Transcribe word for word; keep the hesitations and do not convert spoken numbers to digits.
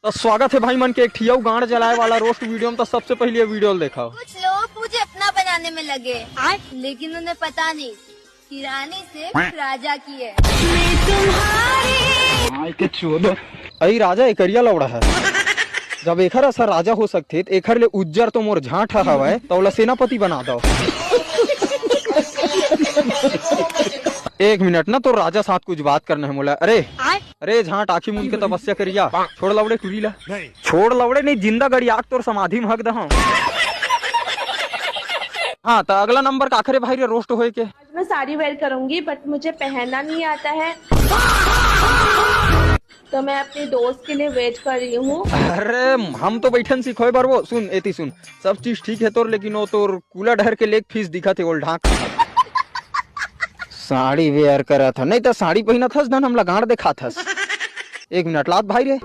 तो स्वागत है भाई मन के एक ठियऊ गांड जलाए वाला रोस्ट वीडियो में। तो सबसे पहले ये वीडियो देखो। कुछ लोग मुझे अपना बनाने में लगे, लेकिन उन्हें पता नहीं कि रानी सिर्फ राजा की है। अई राजा एकरिया लौड़ा है। जब एखर असा राजा हो सकथे, त एखर ले उज्जर तो मोर झांट ह हवय, त ओला सेनापति बना दो। एक मिनट ना, तो राजा साथ कुछ बात करना है मोला। अरे, अरे झांट, आँखी मूंद के तपस्या करिया, छोड़ लवड़े टुरी ला। छोड़ लवड़े नहीं, जिंदा गड़ियाक तोर समाधि में हक दहूं। हाँ, तो अगला नंबर काखरे भाई रे रोस्ट होए के? मैं साड़ी वेयर करूंगी, बट मुझे पहनना नहीं आता है, तो मैं अपने दोस्त के लिए वेट कर रही हूँ। अरे, हम तो बैठन सिखोए बर वो। सुन, एती सुन, सब चीज ठीक है तोर, लेकिन वो तोर कूला डहर के लेग पीस दिखत हे, ओल ढांक। साड़ी वेयर करत ह, नहीं तो साड़ी पहनत हस, धन हमला गांड देखात हस। एक मिनट लात भाई रे।